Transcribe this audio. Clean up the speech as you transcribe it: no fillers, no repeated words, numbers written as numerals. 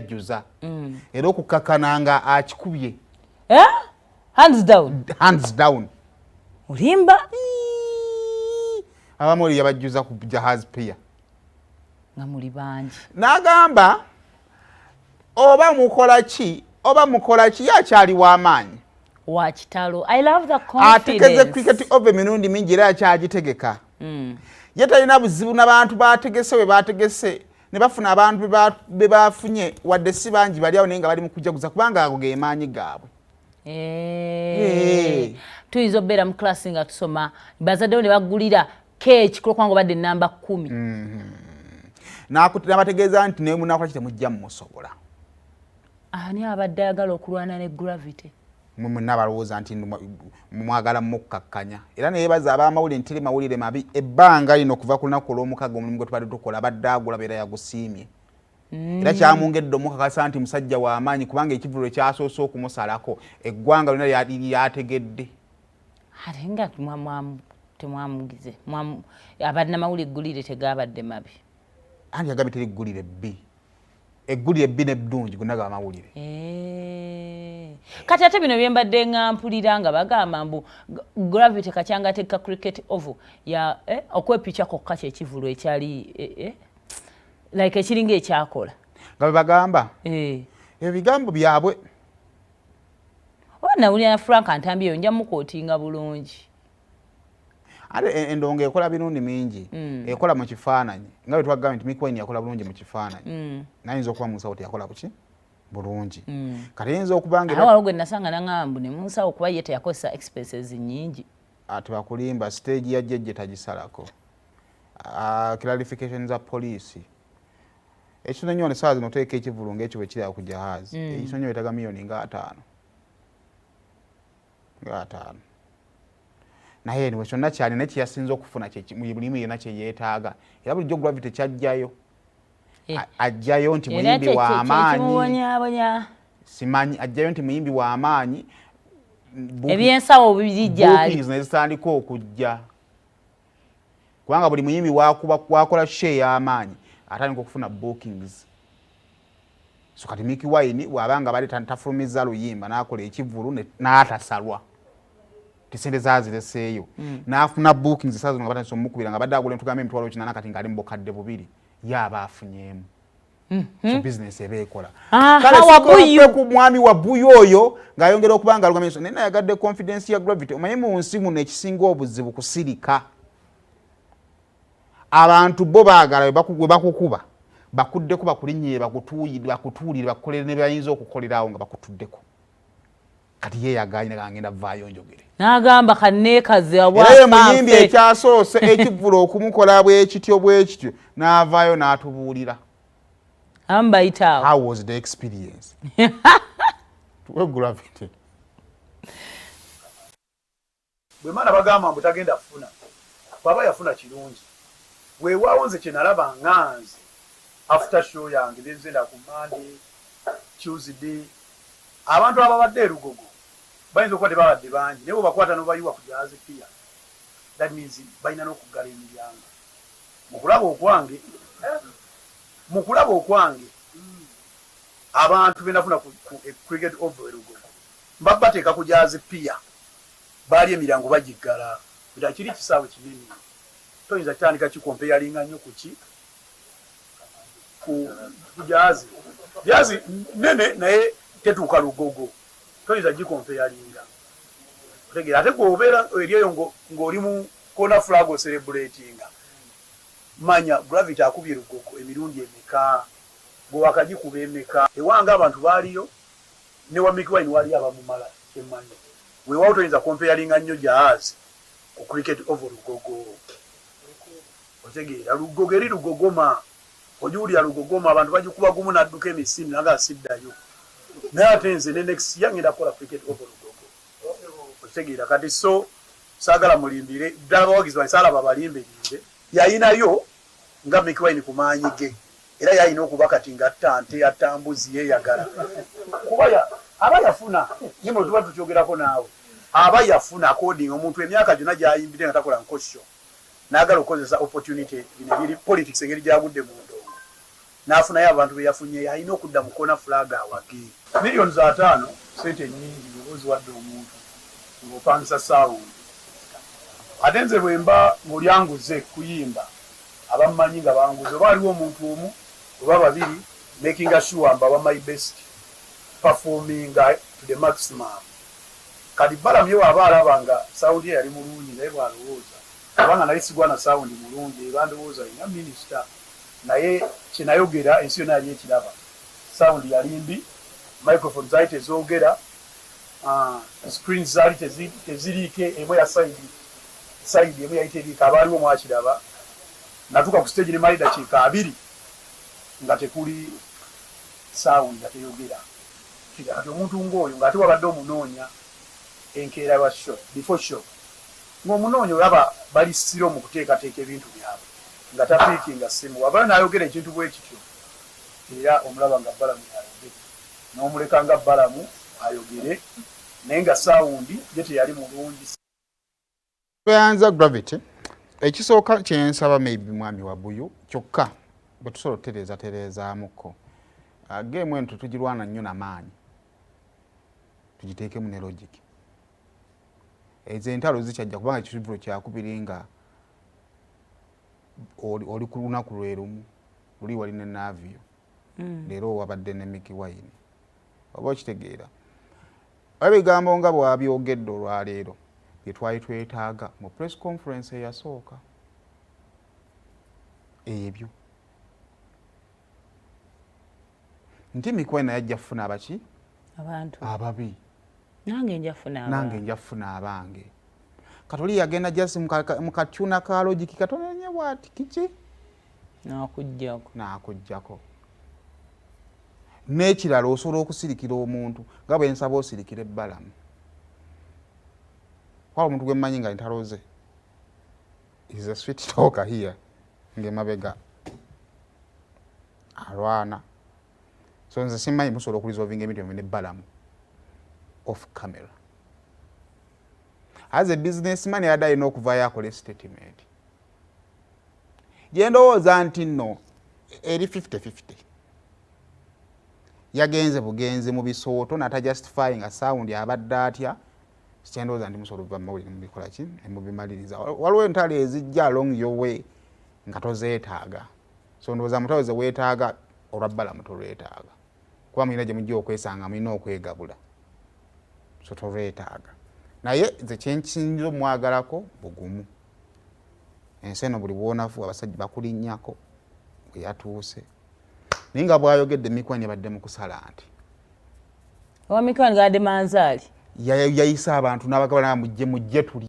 yajjuza. Era okukakkana nga akikubye. Eh? Hands down. Hands down. Olimba. Abamawulire yabajjuza ku Jahaz Pier. Nga muli bangi. N'agamba oba mukola ki oba mukola ki, yakyali w'amaanyi. Wa kitalo. I love the confidence. Ategeze Cricket Oval emirundi mingi era akyagitegeka. Ye talina buzibu n'abantu bategese we bategese ne bafuna abantu be bafunye, wadde si bangi bali awo, naye nga bali mu kujaguza kubanga ago ge maanyi gaabwe. Eh. Tuyinza okubeera mu class nga tusoma, bazaddewo ne bagulira keeki kulwokubanga obadde namba 10. N'abategeeza nti naye munakola ki temujja mumusobola. Ani abadde ayagala okulwana ne Gravity? Mwe mwenna balowooza nti mwagala mukkakkanya. Era neyebaza ab'amawulire nti teri mawulire mabi ebbanga lino okuva ku lunaku olw'omukaaga omulimu gwe tubadde tukola abadde agulaba era yagusiimye. Era kyamwongedde omukakasa nti musajja w'amaanyi kubanga ekivvulu ekyasoose okumusalako eggwanga lyonna lyategedde. Ate nga temwamugize, abannamawulire eggulire tegabadde mabi. Anti yagambye teri ggulire bbi. Eggulire bbi n'eddungi gonna ga mawulire. Kati ate bino bye mbadde nga mpulira nga bagamba mbu Gravity kakyanga ategeka Cricket Oval ya okwepicha kokka kyekivulu ekyali like ekiringa ekyakola. Nga bwe bagamba? Ebigambo byabwe. Oba nawulira na Frank Ntambi eyo nja mukootinga bulungi. Ate endongo ekola birungi mingi. Ekola mu kifaananyi nga bwe twagambye nti Mikie Wine yakola bulungi mu kifaananyi. Nayinza okuba mu nsawo teyakola buki bulungi. Kati eyinza okuba nga Awo waliwo gwe nasanga n'aŋŋamba mbu ne mu nsawo kuba ye teyakozesa expenses nnyingi. Ate bakulimba, stage ya jjejje tagisalako. Clarification za poliisi. Ekitono nnyo essaawa zino oteeka ekivvulu ng'ekyo bwe kiri awo ku Jahaz. Ekitono nnyo weetaaga miliyoni nga 50. Nga 50. Naye anyway kyonna kyali, naye kye yasinze okufuna kye buli yonna kye yeetaaga. Era bulijjo Gravity kyajjayo. Ajjayo nti muyimbi wa maanyi. Simanyi ajjayo nti muyimbi wa maanyi. Ebyensawo biri gyali. Bookings ne zitandika okujja. Kubanga buli muyimbi wakola show ey'amaanyi atandika okufuna bookings. So kati Mikie Wine bw'aba nga bali tafulumizza luyimba n'akola ekivvulu n'atasalwa. Tisente zaazireseeyo. N'afuna bookings essaawa zino nga batandise omukubira nga badde agula entugamba 800,000 kati ng'ali mu 2000,000 ye aba afunyeemu. So business eba ekola. Kale ku mwami wa Buyu oyo ng'ayongera okuba nga alugamye, naye nayagadde confidence ya Gravity. Omanyi mu nsi muno ekisinga obuzibu kusirika. Abantu bo baagala we bakukuba bakuddeko bakulinnyire bakutuulire bakukolere ne bayinza okukolerawo nga bakutuddeko. Kati ye yagaanye ngenda vaayo njogere. N'agamba kanneekaze era ye muyimbi ekyasoose ekivvulu okumukola bwekityo bwekityo n'avaayo n'atubuulira. Abamu bayita awo. How was the experience? Tuwe Gravity. Bwe mana bagamba mbu tagenda kufuna, bw'aba yafuna kirungi. Weewaawo nze kye nalaba nga nze after show yange bye nzenda ku Monday, Tuesday, abantu ababadde e Lugogo bayinza okuba tebabadde bangi naye bw'obakwata n'obayiwa ku Jahaz Pier, that means balina n'okuggala emiryango. Mu kulaba okwange, mu kulaba okwange abantu be nafuna ku Cricket Oval e Lugogo mba bateeka ku Jahaz Pier, baali emiryango bagiggala. Ddala kiri kisaawe kinene, toyinza kitandika kikompeyalinga nnyo ku ki ku Jahaz. Jahaz nene naye tetuuka Lugogo, toyinza gikompeyalinga. Otegeera? Ate gwe obeera eri eyo ng'oli mu corner flag ocelebratinga, manya Gravity akubye Lugogo emirundi emeka, gwe wakagikuba emeka. Ewange abantu baaliyo ne wa Mikie Wine waliyo abamumala kyemmanyi. Weewaawo toyinza kompeyalinga nnyo Jahaz ku Cricket Oval Lugogo. Otegeera? Lugogo eri lugogoma, ogiwulira lugogoma, abantu bagikuba gumu n'adduka emisinde naga siddayo. Naye ate nze ne next year ngenda kukola Cricket Oval Lugogo. Otegeera? Kati so saagala mulimbire ddala bawagizi bange, saagala babalimbelimbe. Yayinayo nga Mikie Wine ku maanyi ge, era yalina okuba kati nga atta nte atta mbuzi yeeyagala kuba aba yafuna nimwe tuba tukyogerako naawe aba yafuna according omuntu emyaka gyonna gy'ayimbidde nga takola nkosho n'agala okukozesa opportunity bino ebiri politics engeri gyagudde mu ndongo. N'afunayo abantu be yafunyeyo, alina okudda mu Corner Flag awage. 50 million sente nnyingi bw'oba oziwadde omuntu ng'opangisa sound. Ate nze bwe mba ng'olyanguze kuyimba, abammanyi nga banguze, oba waliwo omuntu omu oba babiri, making sure mbawa my best, performing to the maximum. Kati Balamu ye waaba alaba nga sound ye yali mulungi, naye bw'alowooza kubanga naye sigwa na sound mulungi, eba ndowooza nga minisita. Naye kyenayogera ensi yonna yali ekiraba, sound yali mbi, microphone zaali tezoogera, screens zaali teziriiko, emu ya side emu yali teriiko. Abaaliwo mwakiraba. Natuuka ku stage ne mali dakiika 20 nga tekuli sound, nga teyogera. Kati omuntu ng'oyo ng'ate wabadde omunoonya enkeera lwa show, before show ng'omunoonya, olaba bali siro mu kuteekateeka ebintu byabwe, nga tapickinga simu. Wabala n'ayogera ekintu bwe kityo, era omulaba nga Balamu ayogere, n'omuleka nga Balamu ayogere, naye nga sound ye teyali mulungi. Tweyanza Gravity. Ekisooka kyensaba, maybe mwami wa Buyu, kyokka bwe tusobola okutereeza tereezaamuko game eno, tetugirwana nnyo namaanyi, tugiteekemu ne logic. Ezo entalo zikyajja, kubanga ekivvulo kyakubiri nga oli ku lunaku lwe lumu, luli wali ne Navio, leero wabadde ne Mikie Wine. Oba okitegeera, ebigambo nga bwabyogedde olwaleero bye twali twetaaga mu press conference eyasooka ebyo, nti Mikie Wine naye ajja kufuna abaki? Abantu. Ababi. Nange nja funa. Nange nja kufuna abange. Katoli yagenda just mu katyuna ka logic katono nnyo bwati kiki. Nakujjako. N'akuggyako. N'ekirala, osobola okusirikira omuntu nga bwe nsaba osirikire Balamu. Kwaba omuntu gwe mmanyi nga entalo ze is a sweet talker here, ng'emabega alwana. So nze simmanyi, musobola okuresolvinga ebintu byomwe ne Balamu off camera. As a businessman, yadde alina okuvaayo akole statement gye ndowooza nti nno eri 50-50. Yagenze bugenzi mu bisooto n'atajustify nga sound abadde atya. Sikyendowooza nti musobola okuva mumawulire mubikola ki, nemubimaliriza. Waliwo entalo ezijja along your way nga tozeetaaga. So ndowooza mutalo ze weetaaga olwa Balamu tolwetaaga, kuba mulina gye mujja okwesanga mulina okwegabula, so tolwetaaga. Naye nze kyenkinza omwagalako bugumu. Ensi eno buli bwonafu abasajja bakulinnyako bwe yatuuse, naye nga bwayogedde mikwani yabadde mu kusala nti Owa mikwano gadde manzaali. Yayise abantu n'abagabana, mujje mujje tuli.